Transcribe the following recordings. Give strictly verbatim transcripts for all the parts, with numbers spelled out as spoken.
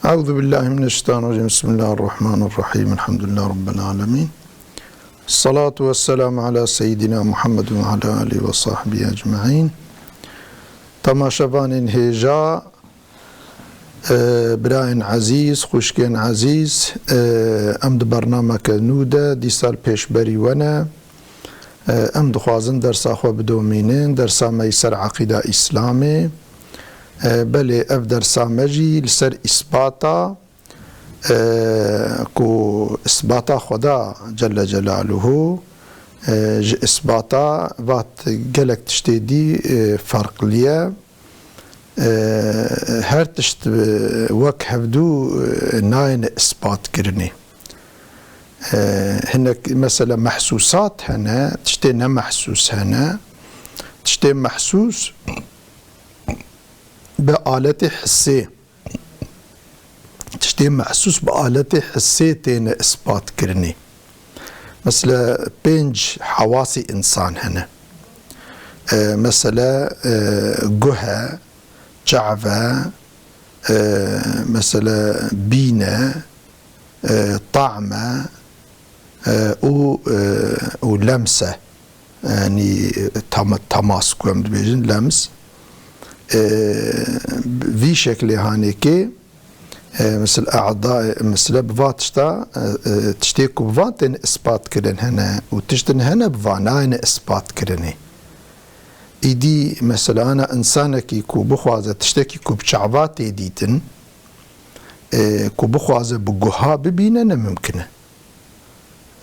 Euzu billahi mineşşeytanirracim. Bismillahirrahmanirrahim. Elhamdülillahi Rabbil alemin. Salatu vesselamu ala seyyidina Muhammed ve ala alihi ve sahbihi ecmaîn. Temaşevanên hêja, e, birayên ezîz, xwişkên ezîz, e, em di bernameke nû de dîsa li pêşberî we ne. E, em dixwazin dersa xwe bidomînin, dersa me yî ser eqîda Îslamê. E, belê ev dersa me jî li ser îsbata, e, ku îsbata Xweda Celle Celaluhu, e, ji îsbata vat gelek tiştê dî, e, ferqli ye. E, her tişt, e, wek hevdû, e, nayêne îsbatkirinê. E, hinek mesela mehsûsat hene, tiştê nemehsûs hene. Tiştê mehsûs bi aletê hissê, tiştê mehsûs bi aletê hissê têne îsbatkirinê. Mesela pênc hewasê însan hene. E, mesela, e, guh e, çav e, e, mesela bîn e, e, tam e, e, û, e, û lems e. Yanî, e, tema-, temas ku em dibêjin, lems. E, vî şeklê hanê kê, e, misal e'da, misle bi va tişta, e, e, tiştê ku bi van tên ispat kirin hene û tiştin hene bi van nayêne ispat kirinê. Îdî mesela ana însanekî ku bixwaze tiştekî ku bi çava tê dîtin, e, ku bixwaze bi guha bibîne, ne mimkin e.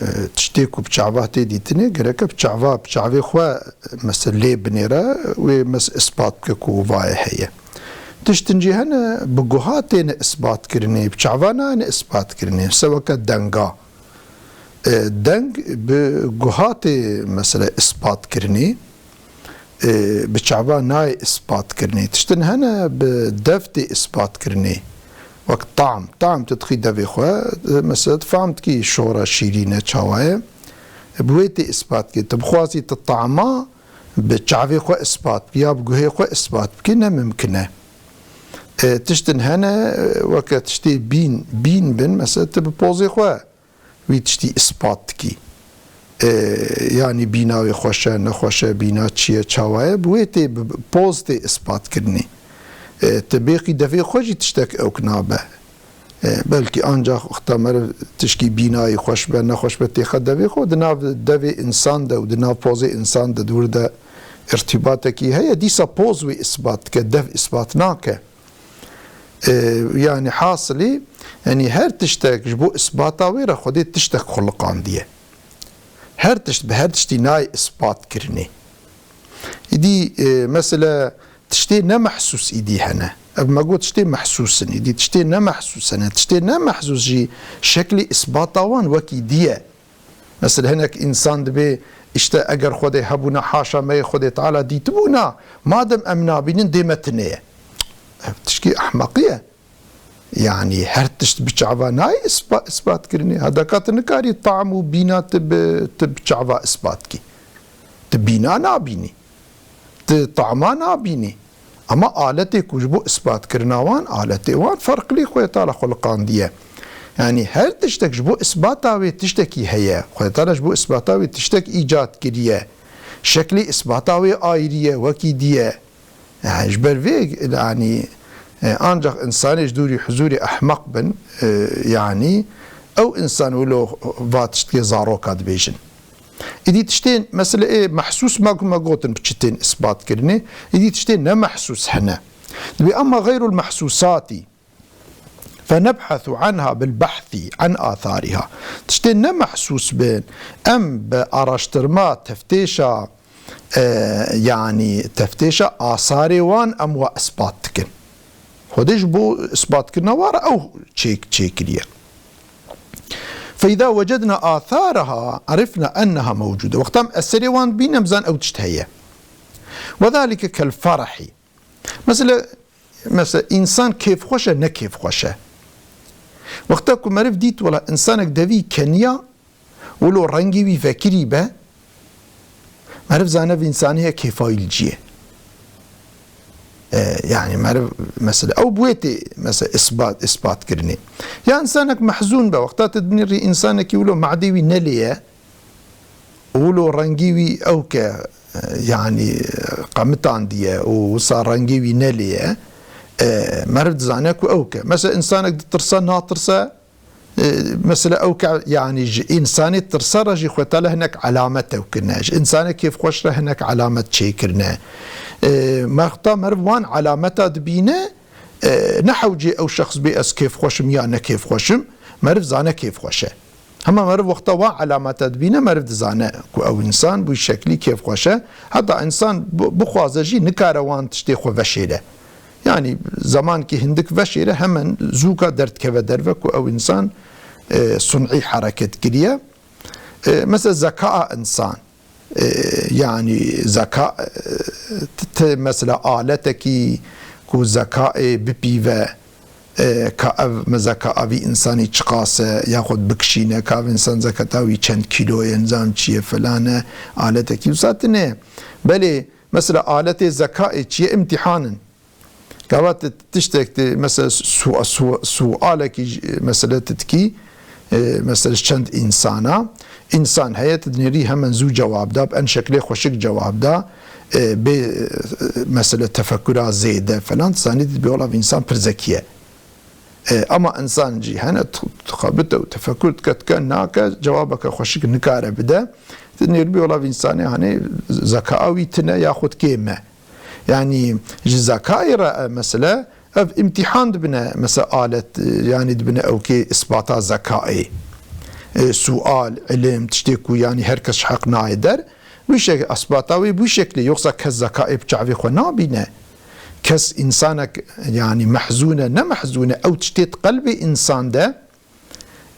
E, tiştê ku bi çava tê dîtinê, gereke bi çava, bi çavê xwe, mesela lê binêre, wê mes ispat bike ku vayê heye. Tiştin jî hene bi guha têne ispat kirinê, bi çava nayêne ispat kirinê. Seweke denga. E, deng bi guha tê, mesela, ispat kirinê. E, bi çava nayê ispat kirinê. Tiştin hene bi dev tê ispat kirinê. Wek tam. Tam tu dixî devê xwe, e, mesela, tu fam dikî şora şîrîne çawa ye. E, bi wê tê ispat kirin. Tu bixwazî tu tama bi çavê xwe ispat bikî ya bi guhê xwe ispat bikî, ne mimkin e. E, tiştin hene, e, weke tiştê bîn, bîn bin, mesela, tu bi pozê xwe wî tiştî ispat dikî. E, yanî bîna wê xweş e, nexweş e, bîna çi ye, çawa ye, bi wê tê bi poz tê ispat kirinê. E, tu bêqî devê xwe jî tiştek ewk nabe. E, belkî ancax wexta meriv tişkî bînayî xweş be, nexweş be, têxe devê xwe, di nav devê însan de û di nav pozê însan de, di wir de irtîbatekî heye, dîsa poz wê ispat dike, dev ispat nake. E, yanî hasilî, yanî her tiştek ji bo isbata wê re Xwedê tiştek xuliqandiye. Her tişt bi her tiştî nayê isbat kirinê. Îdî, e, mesela tiştê nemehsûs îdî hene. Ev me got tiştê mehsûs in. Îdî tiştê nemehsûs hene. Tiştê nemehsûs jî şeklê isbata wan wekî dî ye. Mesela hinek însan dibê, işte, eger Xwedê hebûna, haşa me yê Xwedê Teala dîtibûna, madem em nabînin, dê me tune ye. Ev tişkî ehmeqî ye. Yanî her tişt bi çava nayê ispa-, ispat kirinê. Hedeka tu nikarî tam û bîna tu bi, tu bi çava ispat kî. Tu bîna nabînî. Tu tama nabînî. Ama aletê ku ji bo ispatkirina wan, aletê wan ferqlî Xwedê Teala xuliqandiye. Yanî her tiştek ji bo isbata wê tiştekî heye. Xwedê Teala ji bo isbata wê tiştek îcad kiriye. Şeklê isbata wê ayrî ye, wekî dî ye. Yanî ji ber vê, yanî, e, ancax însanê ji dûrî huzûrê ehmeq bin, e, yanî ew însan wilo va tiştê zaroka dibêjin. Îdî tiştên, mesela, ê mehsûs me ku me gotin bi çi tên isbat kirinê, îdî tiştên ne mehsûs hene. Dibê emma xeyrul mehsûsatî, fenebhethu anha bil behthî an athariha. Tiştên ne mehsûs bin, em bi araştirma, teftêşa, e, yanî teftêşa asarê wan em wa isbat dikin. Xwedê ji bo isbatkirina wan re ew çêk-, çêkiriye. فإذا وجدنا آثارها عرفنا أنها موجودة. Wexta em eserê wan dibînin, em zan ew tişt heye. وذلك كالفرح. Mesela, mesela însan kêfxweş e, ne kêfxweş e. Wexta ku meriv dît, wela, însanek devî keniya, wilo rengê wî vekirî be, meriv zane vî însanê heye kêfa wî li cî ye. E, yani meriv mesela ew bi wê tê mesela isbat, isbat kirinê. Ya insanek mehzûn be, wexta tu dinêrî insanekî wilo madê wî nelê ye, wilo rengî wî ewk e, e, yani qemitandiye û wisa rengê wî nelê ye, e, meriv dizane ku ewk e. Mesela insanek ditirse, natirse, e, mesela ewk e, yani ji insanê tirse re jî xwe tale hinek alamet ew kirine. Ji insanê kêfxweş re hinek alamet çêkirine. E, mexta meriv wan alameta dibîne, e, ne hewcê ew şexs bê ez kêfxweş im ya ne kêfxweş im, meriv zane kêfxweş e. Hema meriv wexta wan alameta dibîne, meriv dizane ku ew însan bi wî şeklî kêfxweş e. Heta însan bi-, bixwaze jî nikare wan tiştê xwe veşêre. Yani zemankî hindik veşêre hemen zûka derdikeve derve ku ew însan, e, sun'î hereket kiriye. E, mesela zekaa însan, e, yani zeka, e, t-, t-, mesela aletekî ku zekaê bipîve, e, ka ev me zeka evî însanî çiqas e, yaxud bikişîne, ka ev însan zeketa wî çend kîlo ye, nizam çi ye, filan e, aletekî wisa tune ye. Belê, mesela aletê zekaê çi ye, îmtîhan in. Gava tu tiştek tu, mesela su-, su-, sualekî ji, mesela tu dikî, e, mesela ji çend însana, însan heye, tu dinêrî hemen zû cewab da, bi en şeklê xweşik cewab da, e, bê, e, mesela tefekura zêde falan, tu zanî tu dibê wela vî însan pir zekî ye. E, ama însan jî hene tu-, dixebite û tefekur dike, dike, nake, cewabeke xweşik nikare bide, tu dinêrî bê wela vî însanê hanê zeka wî tune yaxud kêm e. Yani ji zekayê re, e, mesele, ev îmtîhan dibine, mesela alet, e, yani dibine ewkê isbata zekayê. E, sual, ilim, tiştê ku yani her kes ji heq nayê der, wî şek-, isbata wê bi wî şeklê, yoksa kes zekayê bi çavê xwe nabîne. Kes, însanek yani mehzûn e, ne mehzûn e, ew tiştê di qelbê însan de,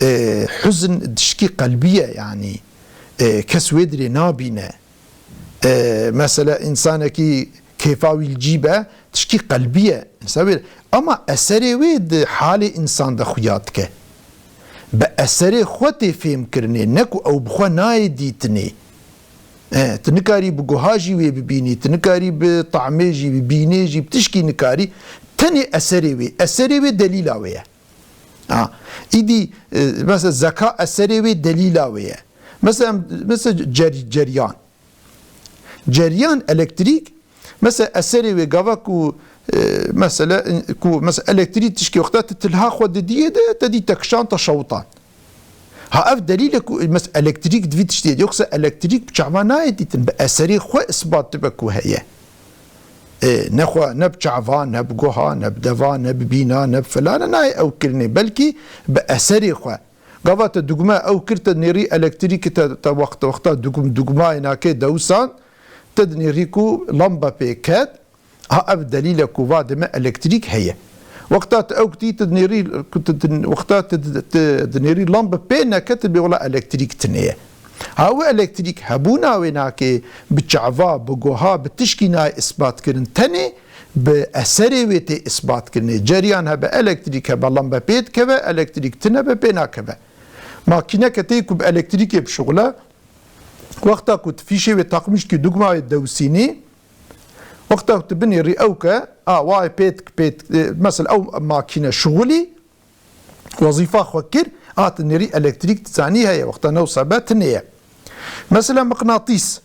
e, huzn tişkî qelbî ye, yani, e, kes wê dirê nabîne. E, mesela, însanekî kêfa wî li cî be, tişkî qelbî ye. Însan wê, ama eserê wê di halê însan de xuya dike. Bi eserê xwe tê fêmkirinê, ne ku ew bi xwe nayê dîtinê. E, tu nikarî bi guha jî wê bibînî, tu nikarî bi tamê jî, bi bînê jî, bi tişkî nikarî. Tenê eserê wê, eserê wê delîla wê ye. Ha. Îdî, e, mesela zeka eserê wê delîla wê ye. Mesela, mesela cer-, ceryan. Ceryan elektrîk, mesela eserê wê gava ku, e, mesela, e, ku mesela elektrîk tişkî wexta tu tilha xwe didiyê de, te dî te kişan te şewitan. Ha ev delîl e ku, e, mesela elektrîk di vî tiştê de, yoksa elektrîk bi çava nayê dîtin, bi eserê xwe isbat dibe ku heye. E, ne xwe, ne bi çava, ne bi guha, ne bi deva, ne bi bîna, ne bi filane nayê ew kirinê. Belkî bi eserê xwe. Gava te dugme ew kir, te nêrî elektrîkê te, te wext, wexta dugm-, dugmayê nake dewsan, te dinêrî ku lambe pê ket, ha ev delîl e ku va dime elektrîk heye. Wexta te ew kitî, te dinêrî, ku te din-, wexta te, te dinêrî lambe pê neke, te bê wela elektrîk tune ye. Ha, ew elektrîk hebûna wê nake bi çava, bi guha, bi tişkî nayê isbat kirin. Tenê bi eserê wê tê isbat kirinê. Ceryan hebe, elektrîk hebe, lambe pê dikeve, elektrîk tune be, pê nakeve. Makîneke tê ku bi elektrîkê bişuxile, wexta ku tu fîşê wê taqmîş dikî, dugma wê dewsînî, wexta ku tu binêrî ew ke, a, wayê pê dik-, pê dik-, e, mesela ew makîne şuxulî, wezîfa xwe kir, a tu nêrî elektrîk dizanî heye, wexta ne wisa be tune ye. Mesela miqnatîs,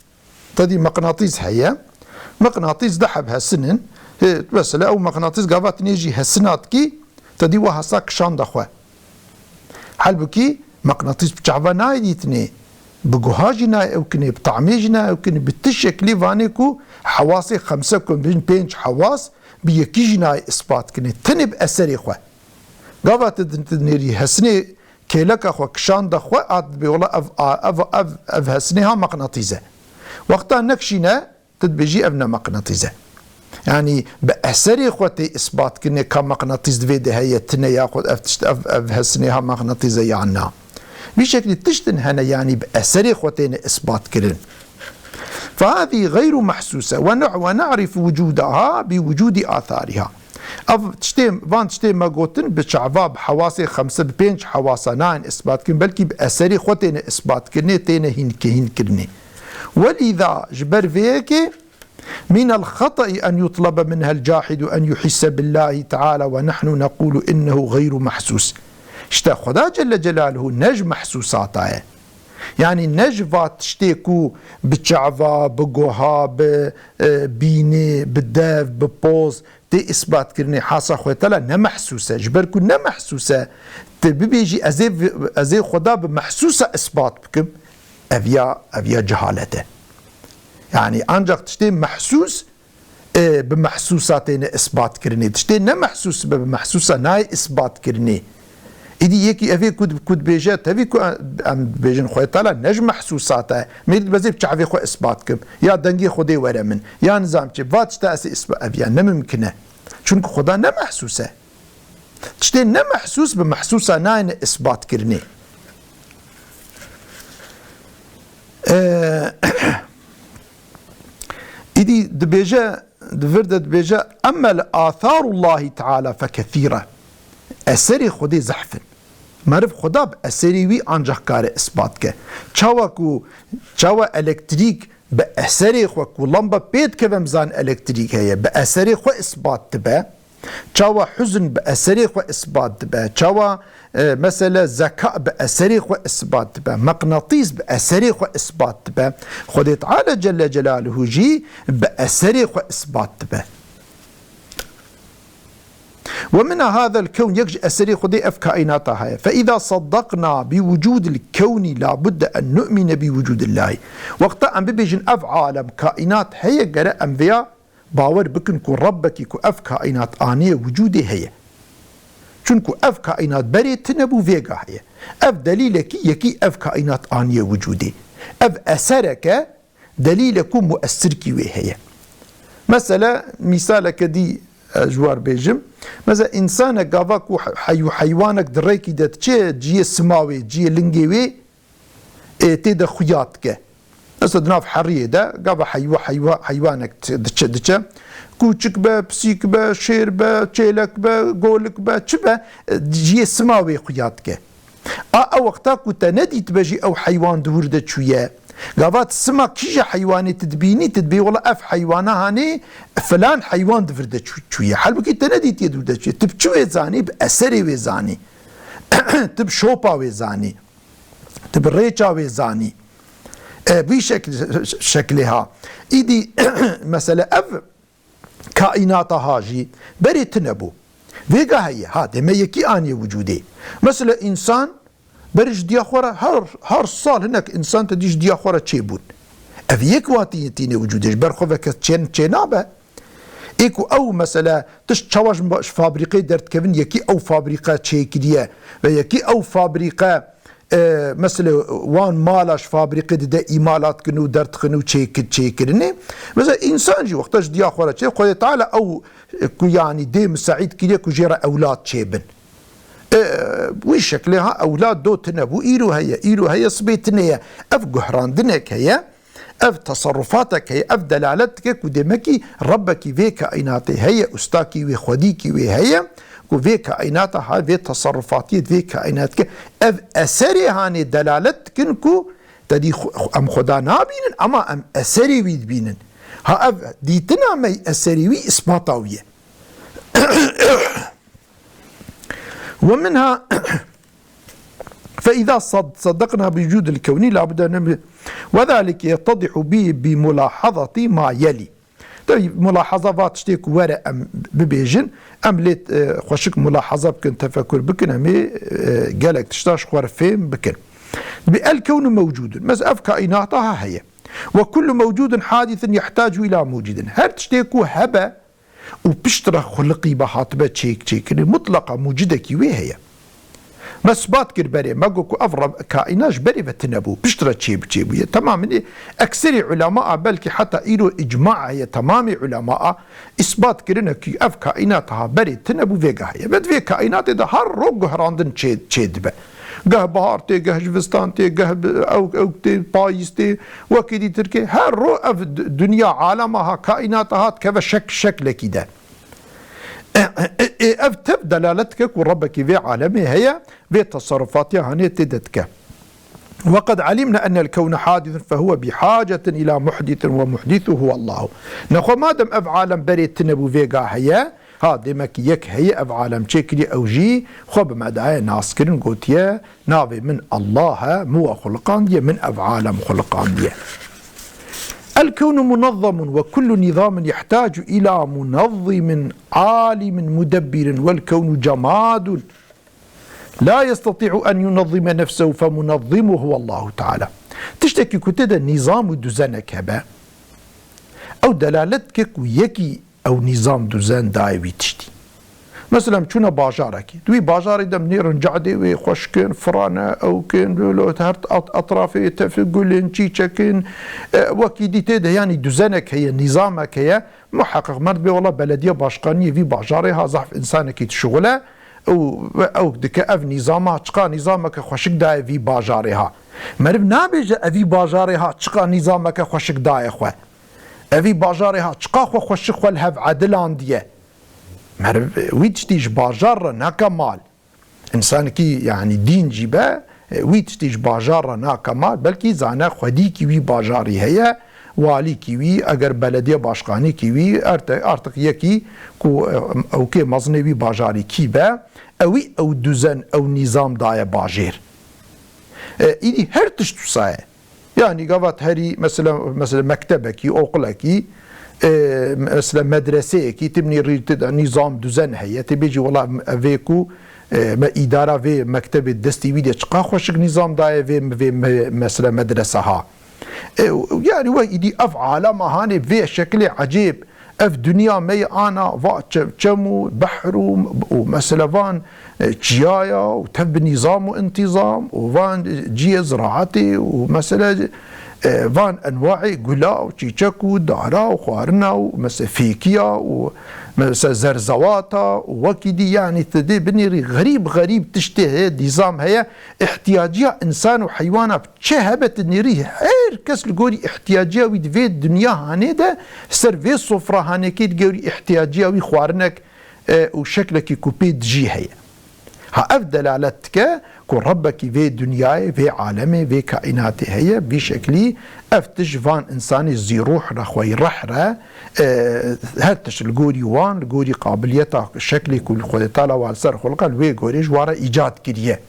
te dî miqnatîs heye, miqnatîs du heb hesinin, hê, mesela ew miqnatîs gava tu nêjî hesina dikî, te dî wa hesa kişanda xwe. Halbukî miqnatîs bi çava nayê dîtinê, bi guha jî nayê ew kinê, bi tamê jî nayê ew kinê, bi ti şeklî vanê ku hewasê xemse ku bîn pênc hewas bi yekî jî nayê ispat kinê. Tenê bi eserê xwe. Gava tu din-, tu nêrî hesinê kêleka xwe kişanda xwe, a dibê wela ev, a, ev, ev, ev hesinê ha meqnatîs e. Wexta nekişîne, tu dibêjî ev ne meqnatîs e. Yanî bi eserê xwe tê isbat kirinê ka meqnatîs di vê de heye, tine yaxud ev tişt, ev, ev hesinê ha meqnatîs e yan na. Vî şeklî tiştin hene, yanî bi eserê xwe têne isbat kirin. فهذه غير محسوسة ون-، ونعرف وجودها بوجود آثارها. Ev tiştê, van tiştê me gotin bi çava, bi hewasê xemse, bi pênc hewasa nayên isbat kirin, belkî bi eserê xwe têne isbat kirinê, têne hîn, hîn kirinê. ولذا ji ber vê yekê من الخطأ أن يطلب منها الجاحد أن يحس بالله تعالى ونحن نقول إنه غير محسوس. İşte Xweda Celle Celaluhu ne ji mehsûsata ye. Yanî ne ji va tiştê ku bi çava, bi guha, bi, e, bînê, bi dev, bi poz tê îsbatkirinê, hasa Xwedê Teala ne mehsûs e. Ji ber ku ne mehsûs e, tu bibêjî, "Ez ê vi-, ez ê Xweda bi mehsûsa îsbat bikim." Ev ya, ev ya cehalet e. Yanî ancak tiştê mehsûs, e, bi mehsûsa têne îsbatkirinê. Tiştê ne mehsûs be, bi mehsûsa nayê îsbatkirinê. Îdî yekî evê ku, ku dibêje, tevî ku em dibêjin Xwedê Teala ne ji mehsûsat e. Mêr dibe ez ê bi çavê xwe îsbat kim. Ya dengê Xwedê were min. Ya nizam çi. Va tişta ez ê îsbat, ev ya ne mimkin e. Çunku Xweda ne mehsûs e. Tiştê ne mehsûs bi mehsûsa nayêne îsbatkirinê. E, Îdî dibêje, di vir de dibêje, "Emmel atharullahi teala fekethîre." Eserê Xwedê zehf in. Meriv Xweda bi eserê wî ancak kare isbat ke. Çawa ku, çawa elektrîk bi eserê xwe ku lamba pê dikeve em zan elektrîk heye, bi eserê xwe isbat dibe, Çawa huzn bi eserê xwe isbat dibe, çawa, e, mesele zeka bi eserê xwe isbat dibe, meqnatîs bi eserê xwe isbat dibe, Xwedê Teala Celle Celaluhu jî bi eserê xwe isbat dibe. Ve min hadel kewn, yek ji eserê Xwedê ev kaînata heye. Fe îza saddaqna bi wucudil kewni la budde en nu'mine bi wucudillahi. Wexta em bibêjin ev alem, kaînat heye, gere em vêya bawer bikin ku Rebbekî ku ev kaînat aniye wicûdê heye. Çunku ev kaînat berê tune bû, vêga heye. Ev delîlekî yekî ev kaînat aniye wicûdê. Ev esereke delîlek û muessirkî wê heye. Mesela, mîsaleke dî ez ji war bêjim. Mesela, însanek gava ku he-, hey-, heywanek di rêkî de diçe, cihê sima wê, cihê lingê wê, ê, tê de xuya dike. Mesela di nav heriyê de gava heywa, heywa, heywanek ti-, diçe, diçe. Kûçik be, pisîk be, şêr be, çêlek be, golik be, çi be, e, cihê sima wê xuya dike. A, ew wexta ku te nedîtibe jî ew heywan di wir de çûye. Gava tu sima kîje heywanê tu dibînî, tu dibê wela ev heywana hanê filan heywan di vir de çû-, çûye. Halbukî te nedîtiye di wir de çûye. Tu bi çi wê zanî? Bi eserê wê zanî. Tu bi şopa wê zanî. Tu bi rêça wê zanî. E, vî şekl-, şeklê ha. Îdî mesele ev kaînata ha jî berê tune bû. Vêga heye, ha, deme yekî aniye wicûdê. Mesela însan berê ji diya xwe re her, her sal hinek însan te dî ji diya xwe re çêbûn. Ev yek wa tî-, tîne wicûdê, ji ber xwe veke çên-, çênabe. Ê ku ew mesele tişt çawa ji, ji fabrîqeyê derdikevin, yekî ew fabrîqe çêkiriye ve yekî ew fabrîqe, e, mesele wan mala ji fabrîqê dide îmalat kirin û derdixin û çêkir-, çêkirinê. Mesela însan jî wexta ji diya xwe re çê, Xwedê Teala ew, e, ku yanî dê miseîd kiriye ku jê re ewlad çêbin. E, wî şeklê ha ewlad do tune bû, îro heye, îro heye, sibê tune ye. Ev guhrandinek heye. Ev teserrufatek heye, ev delalet dike ku demekî Rebbekî vê kaînatê heye, ustakî wê, xwedîkî wê heye, ku vê kaînata ha vê teserrufatiyê vê kaînat dike. Ev eserê hanê delalet dikin ku te dî xu-, em Xweda nabînin, ama em eserê wî dibînin. Ha ev dîtina me eserê wî îspata wî ye. Ve minha فإذا صد-، صدقنا بوجود الكون لا بد أن نم-، وذلك يتضح ب-، بملاحظة ما يلي. Tabii mulahaza va tiştê ku were em bibêjin, em lê, e, xweşik mulahaza bikin, tefekur bikin, em ê, e, gelek tişta ji xwe re fêm bikin. Bi el kewnu mewcudun. Mesela ev kaînata ha heye. Ve kullu mewcudun hadithun yahtacu ila mucidin. Her tiştê ku hebe, û piştre xuliqî be hatibe çêk-, çêkirin, mutlaqa mucidekî wê heye. Me sbat kir berê, me got ku ev re-, kaîna ji berê ve tune bû, piştre çê-, çêbûye. Temamî, ekserî ulema a, belkî heta îro îcma heye, temamî ulema a îsbat kirine ku ev kaînat ha berê tune bû, vêga heye. Ve di vê kaînatê de her roj guhrandin çê-, çêdibe. Geh bahar tê, geh zivistan tê, geh bi-, ewk, ewk tê, payîz tê, wekî dîtir kê. Her ro ev d-, dinya, alema ha, kaînata ha dikeve şek-, şeklekî de. E, e, e, ev tev delalet dike ku Rebbekî vê alemê heye, vê teserrufatiya hanê tê de dike. وقد علمنا أن الكون حادث فهو بحاجة إلى محدث ومحدثه هو الله. Nexwe madem ev alem berê tine bû vêga heye, ha, demek yek heye ev alem çêkiriye, ew jî xwe bi me daye naskirin, gotiye, navê min Allah e, min we xuliqandiye, min ev alem xuliqandiye. الكون منظم وكل نظام يحتاج إلى منظم عالم مدبر والكون جماد لا يستطيع أن ينظم نفسه فمنظمه هو الله تعالى. Tiştekî ku tê de nîzam û duzenek hebe, ew delalet dike ku yekî ew nîzam duzen dayê wî tiştî. Mesela, em çûne bajarekê. Di wî bajarê de em nêrin cadê wê xweş kin, firane ew kin, lo her at-, etrafê wê tevî gulên, çîçekin, e, wekî dî tê de, yanî duzenek heye, nîzamek heye. Muheqeq meriv bê, wela belediye başkaniyê vî bajarê ha, zehf însanekî dişuxule û ew dike ev nîzama, çiqa nîzameke xweşik daye vî bajarê ha. Meriv nabêje evî bajarê ha çiqa nîzameke xweşik daye xwe. Evî bajarê ha çiqa xwe xweşik xwe li hev edilandiye. Meriv wî tiştî ji bajar re nake mal. Însanekî, yanî dîn jî be, e, wî tiştî ji bajar re nake mal, belkî zane xwedîkî wî bajarî heye, walîkî wî, eger belediye başkanîkî wî, erte-, artık yekî ku, e, ewkê mezinê wî bajarîkî be, ewî ew duzen, ew nîzam daye bajêr. E, îdî her tişt wisa ye. Yanî gava te herî, mesela, mesela mektebekî, oqilekî, e, mesela medreseyekî, tibnî rî-, ti de nîzam, duzen heye, tê bêjî, wela, em, vê ku, e, me îdara vê mektebê destî wî de çiqa xweşik nîzam daye vê, vê me-, mesela medrese ha. E, yanî we îdî ev alema hanê vê şekilê ecêb, ev dinya me yê ana, va çe-, çem û behr û, û mesela van, e, çiyaya û tev bi nîzam û intîzam û van, e, cihê ziraetê û mesela, e, van enwaê gula û çîçek û dara û xwarina û mesela fêkiya û mesela zerzewata û wekî dî, yanî tu dê binêrî xerîb xerîb tiştê heye, nîzam heye, îhtiyaciya însan û heywana çi hebe tu nêrî, her kes li gorî îhtiyaciya wî di vê dinya hanê de ser vê sofra hanekê di gorî îhtiyaciya wî xwarinek, e, û şeklekî ku pê dijî heye. Ha, ev delalet dike ku Rebbekî vê dinyayê, vê alemê, vê kaînatê heye, vî şeklî ev tişt van însanê zîrûh re, xweyî reh re, e, her tişt li gorî wan, li gorî qabiliyeta şeklê ku Xwedê Teala wan li ser xuliqe, li wê gorê ji wan re îcad kiriye.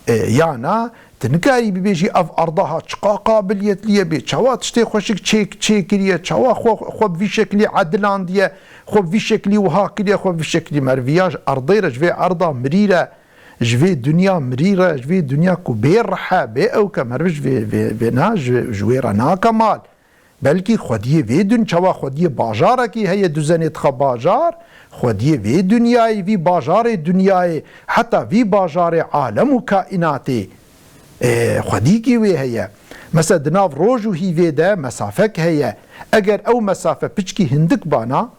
E, yana, tu nikarî bibêjî ev erda ha çiqa qabiliyetlî ye, bê çawa tiştê xweşik çêk-, çêkiriye, çawa xwe, xwe bi vî şeklî edilandiye, xwe bi vî şeklî wiha kiriye, xwe bi vî şeklî meriviya ji erdê re, ji vê erda mirî re, ji vê dinya mirî re, ji vê dinya ku bê rih e, bê ewk e, meriv ji vê, vê, vê na, ji, ji wê re nake mal. Belkî xwediyê vê dun-, çawa xwediyê bajarekî heye, duzenê dixe bajar, xwediyê vê dinyayê, vî bajarê dinyayê, heta vî bajarê alem û kaînatê, e, xwedîkî wê heye. Mesela di nav roj û hîvê de mesafek heye. Eger ew mesafe piçkî hindik bana,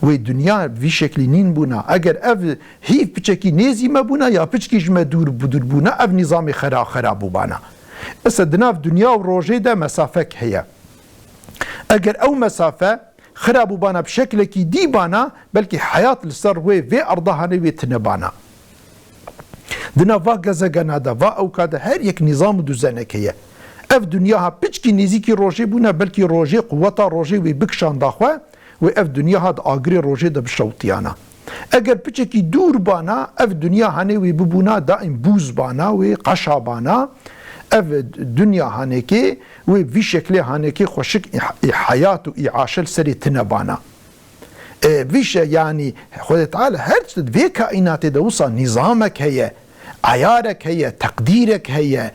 wê dinya vî şeklî nîn bûna. Eger ev hîv piçekî nêzî me bûna ya piçkî ji me dûr bi dûr bûna, ev nîzamê xera xera bûbana. Mesela di nav dinya û rojê de mesafek heye. Eger ew mesafe xira bûbana bi şeklekî dî bana, belkî heyat li ser wê vê erda hanê wê tine bana. Di nav va gezegena de, va ewka de her yek nîzam û duzenek heye. Ev dinya ha piçkî nêzîkî rojê bûne, belkî rojê, quweta rojê wê bikişanda xwe, wê ev dinya ha di agirê rojê de bişewtiyana. Eger piçekî dûr bana, ev dinya hanê wê bibûna daîm bûz bana, wê qeşa bana. Ev dinya hanekê wê vî şeklê hanekê xweşik î, î heyat û î aşe li serê tine bana. E, vî şe-, yanî Xwedê Teala her tişt di vê kaînatê de wisa nîzamek heye, eyarek heye, teqdîrek heye.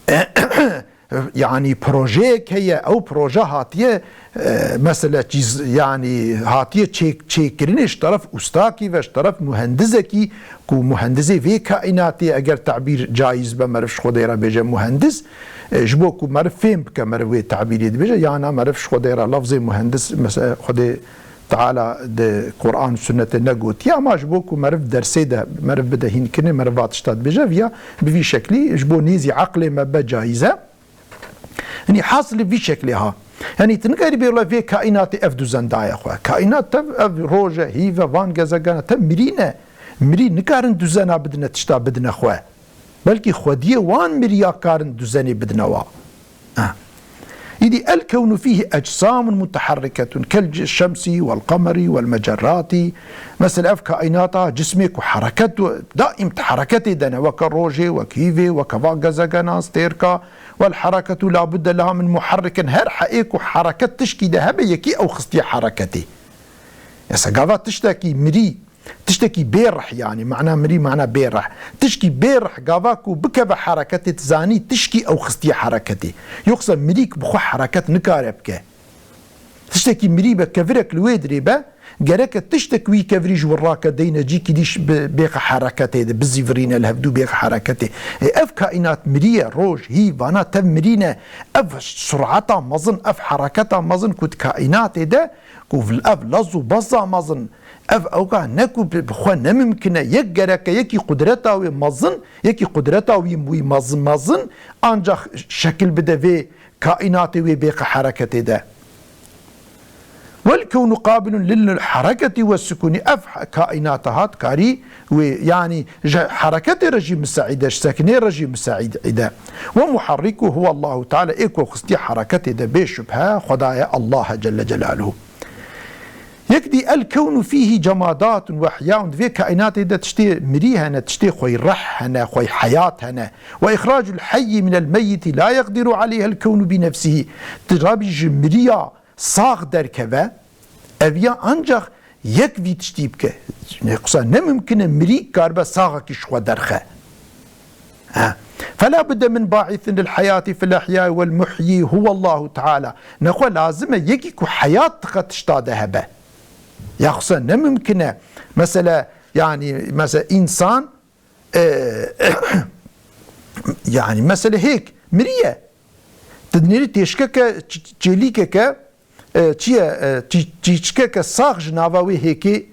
E, yanî projeyek heye, ew proje hatiye, e, mesela çîz-, yanî hatiye çêk-, çêkirinê ji teref ustakî ve ji teref muhendizekî, ku muhendizê vê kaînatê, eger tabîr caiz be, meriv ji Xwedê re bêje muhendiz, e, ji bo ku meriv fêm bike, meriv wê tabîrê dibêje, yana meriv ji Xwedê re lafzê muhendiz, mesela Xwedê Teala di Quran û Sunnetê negotiye, ama ji bo ku meriv dersê de meriv bide hînkirinê, meriv va tişta dibêje, viya bi vî şeklî ji bo nêzî eqlê me be caiz e. Yanî hasilî vî şeklê ha. Yanî tu nikarî bê wela vê kaînatê ev duzen daye xwe. Kaînat tev ev roj e, hîv e, van gezegana tev mirî ne. Mirî nikarin duzena bidine, tişta bidine xwe. Belkî xwediyê wan miriya karin duzenê bidine wa. Ha. Îdî el-kewnu fîhî ecsamun muteherriketun kel şemsî wel qemeri wel mecerratî. Mesela ev kaînata cismê ku hereket û daîm di hereketê de ne, weke rojê, wek hîvê, weke va gezegena, stêrka. Wel hereketu la budde leha min muherrikin, her heyê ku hereket tişkî de hebe yekî ew xistiye hereketê. Mesela gava tiştekî mirî, tiştekî bê rih, yanî mana mirî mana bê rih. Tişkî bê rih gava ku bikeve hereketê, tu zanî tişkî ew xistiye hereketê. Yoxsa mirîk bi xwe hereket nikare bike. Tiştekî mirî be, kevirek li wê dirê be, gereke tiştek wî kevirî ji wir rake deyne cîkî dî bi-, bêxe hereketê de, bizîvirîne li hevdû bêxe hereketê. Ê, ev kaînat mirî ye, roj, hîv, vana tev mirî ne. Ev surata mezin, ev hereketa mezin ku di kaînatê de, ku ev lez û beza mezin, ev ewka ne ku bi, bi xwe ne mimkin e, yek gereke, yekî qudreta wê mezin, yekî qudreta wî, wî mezin, mezin, ancax şekil bide vê kaînatê wê bêqe hereketê de. Wel kewnu qabilun lil hereketî we sukunî, ev kaînata hat karî wê, yanî ji hereketê re jî miseîd e, ji sekinê re jî miseîd e. Ve muharriku huwe Allahu Teala, ê ku xistiye hereketê de bê şubhe Xweda ye, Allah e Celle Celaluhu. Yek dî el kewnu fîhî cemadatun ve ihyaun, di vê kaînatê de tiştê mirî hene, tiştê xwey reh hene, xwey heyat hene. Ve îxracul heyyi minel meyyiti la yeqdiru aleyhel kewnu bi nefsihî. Di rabî ji miriya sax derkeve, ev ya ancax yek vî tiştî bike. Ne qisa ne mimkin e mirî karibe saxekî ji xwe derxe. Ha. Fela budde min ba'isin lil heyati fil ihya vel muhyi huwe Allahu Teala. Nexwe lazim e yekî ku heyat dixe tişta de hebe. Ya qisa ne mimkin e. Mesela, yanî, mesela însan, e, yanî, mesela hêk, miriye. Tu dinêrî têşkeke, ç-, çêlîkeke, e, çi ye, e, çî-, çîçkeke sax ji nava wê hêkê,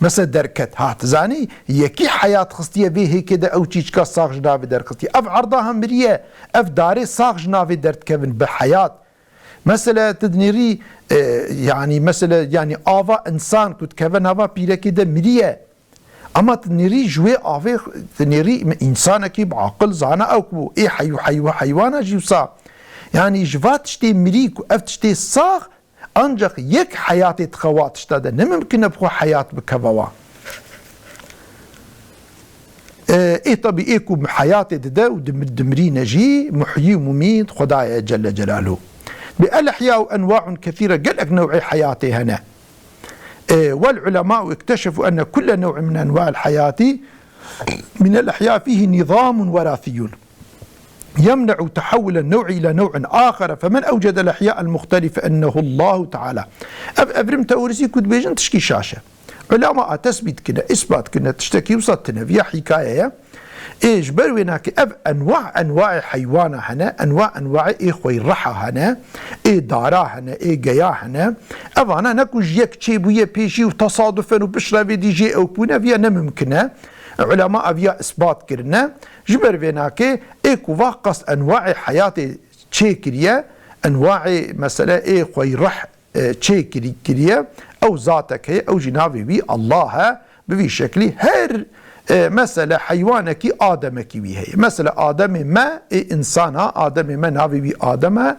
mesela derket. Ha, tu zanî, yekî heyat xistiye vê hêkê de ew çîçka sax ji navê derxistiye. Ev erda hem miriye, ev darê sax ji navê derdikevin bi heyat. Mesela tu dinêrî, e, yanî, mesela, yanî ava însan ku dikeve nava pîrekê de miriye. Ama tu nêrî ji wê avê, tu nêrî me însanekî bi aqil zana ew ku ê heyw-, heyw-, heywana jî wisa. Yanî ji va tiştê mirî ku ev tiştê sax, ancax yek heyatê dixe wa tişta de. Ne mimkin e bi xwe heyat bikeve wa. Ê, ê tebî ê ku heyatê dide û dim-, dimirîne jî, muhyî û mumît Xwedayê Celle Celaluhu. Bi el ihya û enwaun kethîre, gelek new'ê heyatê hene. Ee, والعلماء اكتشفوا أن كل نوع من أنواع الحياة من الأحياء فيه نظام وراثي يمنع تحول النوع إلى نوع آخر، فمن أوجد الأحياء المختلفة أنه الله تعالى. Ev evrim teorîsî ku dibêjin tişkî şaş e. Ulema a tesbît kine, îsbat kine, tiştekî wisa tine, viya hîkaye ye. Ê ji ber wê nake ev enwa enwaê heywana hene, enwa enwaê ê xweyreha hene, ê dara hene, ê geya hene. Evana ne ku ji yek çêbûye pêşî û tesadufen û piştre vê dî jê ew bûne, viya ne mimkin e. Ulema ev ya isbat kirine. Ji ber vê nake ê ku va qas enwaê heyatê çêkiriye, enwaê mesele ê xweyreh e, çê kirî-, kiriye, ew zatek heye, ew jî navê wî Allah e. Bi vî şeklî her, e, mesele heywanekî ademekî wî heye. Mesela ademê me ê însan a, ademê me navê wî Adem e.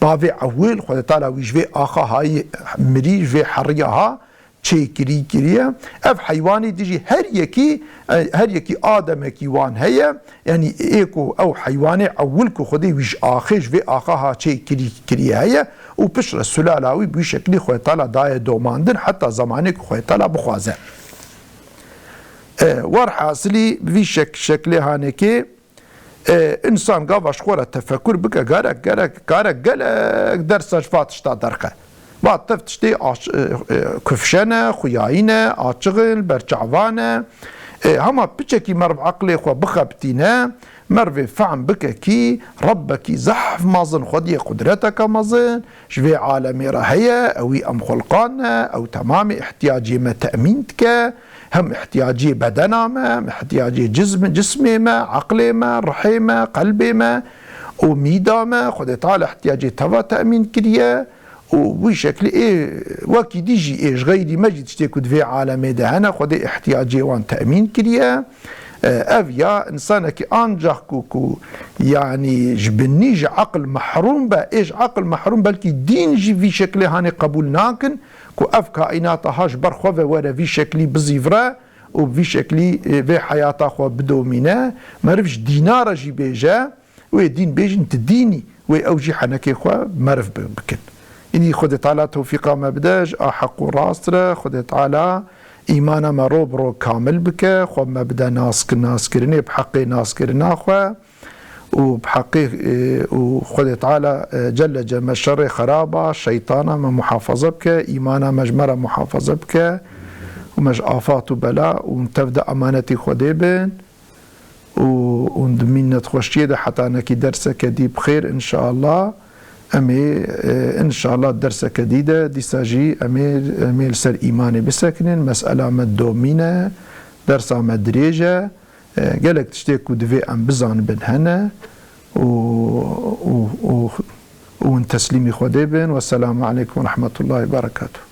Bavê ewil, Xwedê Teala wî ji vê axa hayî mirî, ji vê heriya ha çê kirî kiriye. Ev heywanê dijî her yekî, e, her yekî ademekî wan heye. Yanî ê ku ew heywanê ewil ku Xwedê wî ji axê, ji vê axa ha çê kirî, kiriye heye û piştre sulala wî bi wî şeklî Xwedê Teala daye domandin heta zemanê ku Xwedê Teala bixwaze. E, werhasilî bi vî şek-, şeklê hanekê, e, însan gava ji xwe re tefekur bike, gerek, gerek, gerek gelek dersa ji va tişta derxe. Va tev tiştê aç-, e, e, kufşe ne, xuyayî ne, açiq in, berçavan e. E, hema piçekî merv eqlê xwe bixebitîne, mervê fehm bike kî Rebbekî zehf mezin, xwediyê qudreteke mezin, ji vê alemê re heye, ewî em xulqan ne, ew temamê ihtiyacê me temîn dike, hem ihtiyacê bedena me, hem ihtiyacê cizm-, cismê me, eqlê me, rihê me, qelbê me û mîda me, Xwedê Teala ihtiyacê teva temîn kiriye. Û wî şeklî ê wekî dî jî ê ji xeyrî me jî tiştê ku di vê alemê de hene, Xwedê ihtiyacê wan temîn kiriye. E, ev ya insanekî ancak ku, ku, yanî ji binî ji aqil mehrûm be, ê ji aqil mehrûm belkî dîn jî vî şeklê hanê qebûl nakin, ku ev kaînata ha ji ber xwe ve were vî şeklî bizîvre û vî şeklî, e, vê heyata xwe bidomîne. Meriv ji dîna re jî bêje, wê dîn bêjin, ti dînî, wê ew jî henekê xwe meriv bi-, bikin. Înî Xwedê Teala tewfîqa me bide, ji a heq û rast re, Xwedê Teala îmana me ro bi ro kamil bike, xwe me bide nask-, naskirinê bi heqê naskirina xwe û bi heqê, e, û Xwedê Teala, e, Celle Ceme şerê xeraba, şeytana me muhafaza bike, îmana me ji me re muhafaza bike û me ji afat û bela û tev de emanetî Xwedê bin. û, û di mînetxweşiyê de hetanekî derseke dî bi xêr, înşallah. Em ê, e, înşallah derseke dî de dîsa jî em ê, em ê li ser îmanê bisekinin. Mesela me domîn e, dersa me dirêj e. E, gelek tiştê ku divê em bizanibin hene û, û, û, û hûn teslîmî Xwedê bin. Wesselamu aleykum ve rahmetullahi ve berekatuhu.